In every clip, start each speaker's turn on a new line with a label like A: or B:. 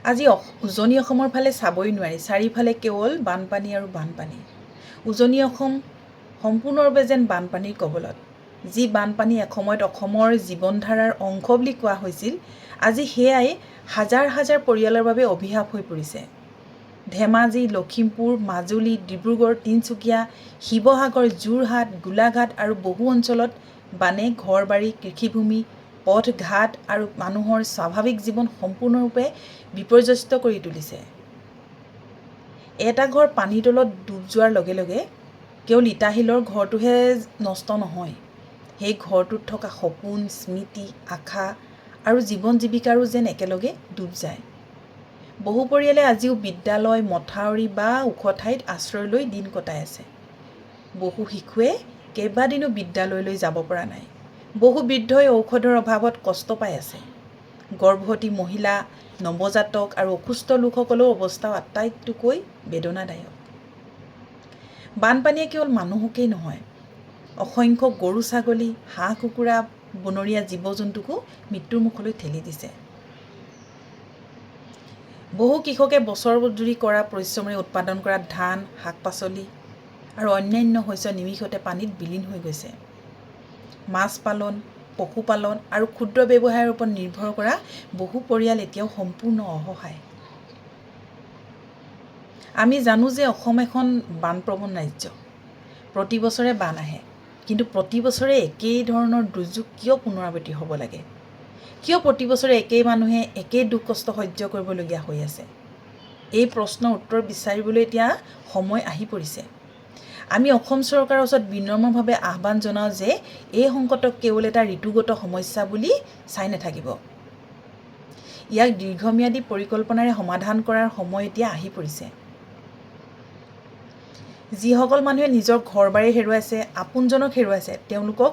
A: আজি উজনি অসমৰ ফালে চাবই নোৱাৰি, চাৰিওফালে কেৱল বানপানী আৰু বানপানী। উজনি অসম সম্পূৰ্ণৰূপে যেন বানপানীৰ কবলত। যি বানপানী এসময়ত অসমৰ জীৱনধাৰাৰ অংশ বুলি কোৱা হৈছিল, আজি সেয়াই হাজাৰ হাজাৰ পৰিয়ালৰ বাবে অভিশাপ হৈ পৰিছে। ধেমাজি, লখিমপুৰ, মাজুলী, ডিব্ৰুগড়, তিনিচুকীয়া, শিৱসাগৰ, যোৰহাট, গোলাঘাট আৰু বহু অঞ্চলত বানে ঘৰ বাৰী, কৃষিভূমি, পথ ঘাট আৰু মানুহৰ স্বাভাৱিক জীৱন সম্পূৰ্ণৰূপে বিপৰ্যস্ত কৰি তুলিছে। এটা ঘৰ পানীৰ তলত ডুব যোৱাৰ লগে লগে কেৱল ইটা-শিলৰ ঘৰটোহে নষ্ট নহয়, সেই ঘৰটোত থকা সপোন, স্মৃতি, আশা আৰু জীৱন জীৱিকাৰো যেন একেলগে ডুব যায়। বহু পৰিয়ালে আজিও বিদ্যালয়, মথাউৰি বা ওখ ঠাইত আশ্ৰয় লৈ দিন কটাই আছে। বহু শিশুৱে কেইবাদিনো বিদ্যালয়লৈ যাব পৰা নাই। বহু বৃদ্ধই ঔষধৰ অভাৱত কষ্ট পাই আছে। গৰ্ভৱতী মহিলা, নৱজাতক আৰু অসুস্থ লোকসকলৰ অৱস্থাও আটাইতকৈ বেদনাদায়ক। বানপানীয়ে কেৱল মানুহকেই নহয়, অসংখ্য গৰু, ছাগলী, হাঁহ, কুকুৰা, বনৰীয়া জীৱ জন্তুকো মৃত্যুৰ মুখলৈ ঠেলি দিছে। বহু কৃষকে বছৰ জুৰি কৰা পৰিশ্ৰমেৰে উৎপাদন কৰা ধান, শাক পাচলি আৰু অন্যান্য শস্য নিমিষতে পানীত বিলীন হৈ গৈছে। মাছ পালন, পশুপালন আৰু ক্ষুদ্ৰ ব্যৱসায়ৰ ওপৰত নিৰ্ভৰ কৰা বহু পৰিয়াল এতিয়াও সম্পূৰ্ণ অসহায়। আমি জানো যে অসম এখন বানপ্ৰৱণ ৰাজ্য। প্ৰতি বছৰে বান আহে, কিন্তু প্ৰতি বছৰে একেই ধৰণৰ দুৰ্যোগ কিয় পুনৰাবৃত্তি হ'ব লাগে? কিয় প্ৰতি বছৰে একেই মানুহে একেই দুখ কষ্ট সহ্য কৰিবলগীয়া হৈ আছে? এই প্ৰশ্নৰ উত্তৰ বিচাৰিবলৈ এতিয়া সময় আহি পৰিছে। আমি অসম চৰকাৰৰ ওচৰত বিনম্ৰভাৱে আহ্বান জনাওঁ যে এই সংকটক কেৱল এটা ঋতুগত সমস্যা বুলি চাই নাথাকিব। ইয়াক দীৰ্ঘম্যাদী পৰিকল্পনাৰে সমাধান কৰাৰ সময় এতিয়া আহি পৰিছে। যিসকল মানুহে নিজৰ ঘৰ বাৰী হেৰুৱাইছে, আপোনজনক হেৰুৱাইছে, তেওঁলোকক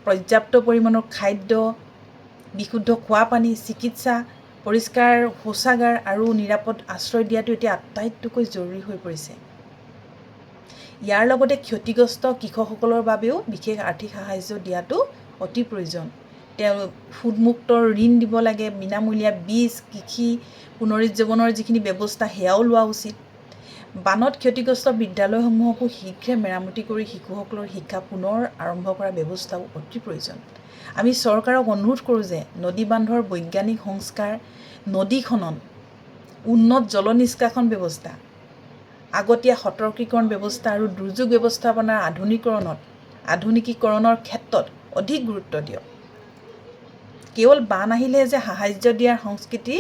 A: পৰ্যাপ্ত পৰিমাণৰ খাদ্য, বিশুদ্ধ খোৱাপানী, চিকিৎসা, পৰিষ্কাৰ শৌচাগাৰ আৰু নিৰাপদ আশ্ৰয় দিয়াটো এতিয়া আটাইতকৈ জৰুৰী হৈ পৰিছে। ইয়াৰ লগতে ক্ষতিগ্ৰস্ত কৃষকসকলৰ বাবেও বিশেষ আৰ্থিক সাহাৰ্য দিয়াটো অতি প্ৰয়োজন। তেওঁ সুদমুক্ত ঋণ দিব লাগে, বিনামূলীয়া বীজ, কৃষি পুনৰুজ্জীৱনৰ যিখিনি ব্যৱস্থা, সেয়াও লোৱা উচিত। বানত ক্ষতিগ্ৰস্ত বিদ্যালয়সমূহকো শীঘ্ৰে মেৰামতি কৰি শিশুসকলৰ শিক্ষা পুনৰ আৰম্ভ কৰাৰ ব্যৱস্থাও অতি প্ৰয়োজন। আমি চৰকাৰক অনুৰোধ কৰোঁ যে নদী বান্ধৰ বৈজ্ঞানিক সংস্কাৰ, নদী খনন, উন্নত জল নিষ্কাশন ব্যৱস্থা, আগতীয়া সতৰ্কীকৰণ ব্যৱস্থা আৰু দুৰ্যোগ ব্যৱস্থাপনাৰ আধুনিকীকৰণৰ ক্ষেত্ৰত অধিক গুৰুত্ব দিয়ক। কেৱল বান আহিলেহে যে সাহাৰ্য দিয়াৰ সংস্কৃতি,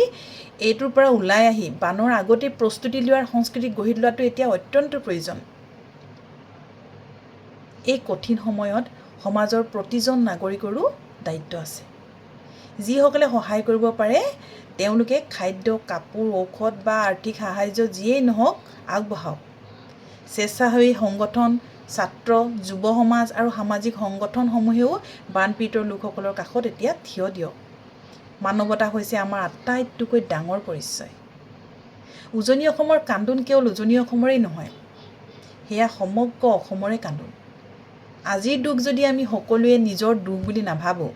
A: এইটোৰ পৰা ওলাই আহি বানৰ আগতেই প্ৰস্তুতি লোৱাৰ সংস্কৃতি গঢ়ি তোলাটো এতিয়া অত্যন্ত প্ৰয়োজন। এই কঠিন সময়ত সমাজৰ প্ৰতিজন নাগৰিকৰো দায়িত্ব আছে। যিসকলে সহায় কৰিব পাৰে, তেওঁলোকে খাদ্য, কাপোৰ, ঔষধ বা আৰ্থিক সাহাৰ্য যিয়েই নহওক, আগবঢ়াওক। স্বেচ্ছাসেৱী সংগঠন, ছাত্ৰ যুৱ সমাজ আৰু সামাজিক সংগঠনসমূহেও বানপীড়িত লোকসকলৰ কাষত এতিয়া থিয় দিয়ক। মানৱতা হৈছে আমাৰ আটাইতকৈ ডাঙৰ পৰিচয়। উজনি অসমৰ কান্দোন কেৱল উজনি অসমৰেই নহয়, সেয়া সমগ্ৰ অসমৰে কান্দোন। আজিৰ দুখ যদি আমি সকলোৱে নিজৰ দুখ বুলি নাভাবোঁ,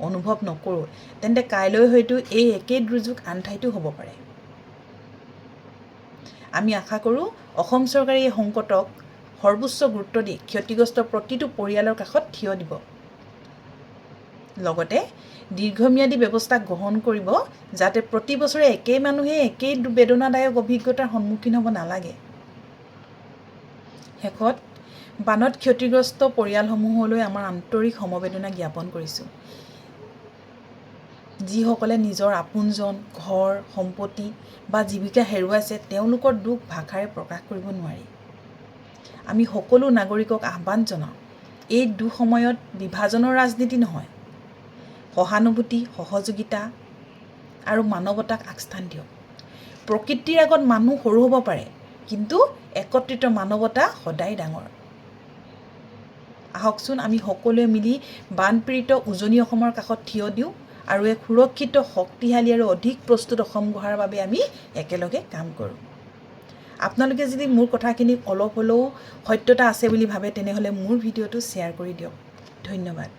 A: অনুভৱ নকৰোঁ, তেন্তে কাইলৈ হয়তো এই একেই দুৰ্যোগ আন ঠাইতো হ'ব পাৰে। আমি আশা কৰোঁ, অসম চৰকাৰে এই সংকটক সৰ্বোচ্চ গুৰুত্ব দি ক্ষতিগ্ৰস্ত প্ৰতিটো পৰিয়ালৰ কাষত থিয় দিব, লগতে দীৰ্ঘম্যাদী ব্যৱস্থা গ্ৰহণ কৰিব, যাতে প্ৰতি বছৰে একেই মানুহে একেই বেদনাদায়ক অভিজ্ঞতাৰ সন্মুখীন হ'ব নালাগে। শেষত বানত ক্ষতিগ্ৰস্ত পৰিয়ালসমূহলৈ আমাৰ আন্তৰিক সমবেদনা জ্ঞাপন কৰিছোঁ। যিসকলে নিজৰ আপোনজন, ঘৰ, সম্পত্তি বা জীৱিকা হেৰুৱাইছে, তেওঁলোকৰ দুখ ভাষাৰে প্ৰকাশ কৰিব নোৱাৰি। আমি সকলো নাগৰিকক আহ্বান জনাওঁ, এই দুঃসময়ত বিভাজনৰ ৰাজনীতি নহয়, সহানুভূতি, সহযোগিতা আৰু মানৱতাক আগস্থান দিয়ক। প্ৰকৃতিৰ আগত মানুহ সৰু হ'ব পাৰে, কিন্তু একত্ৰিত মানৱতা সদায় ডাঙৰ। আহকচোন, আমি সকলোৱে মিলি বানপীড়িত উজনি অসমৰ কাষত থিয় দিওঁ আৰু এক সুৰক্ষিত, শক্তিশালী আৰু অধিক প্ৰস্তুত অসম গঢ়াৰ বাবে আমি একেলগে কাম কৰোঁ। আপোনালোকে যদি মোৰ কথাখিনি অলপ হ'লেও সত্যতা আছে বুলি ভাবে, তেনেহ'লে মোৰ ভিডিঅ'টো শ্বেয়াৰ কৰি দিয়ক। ধন্যবাদ।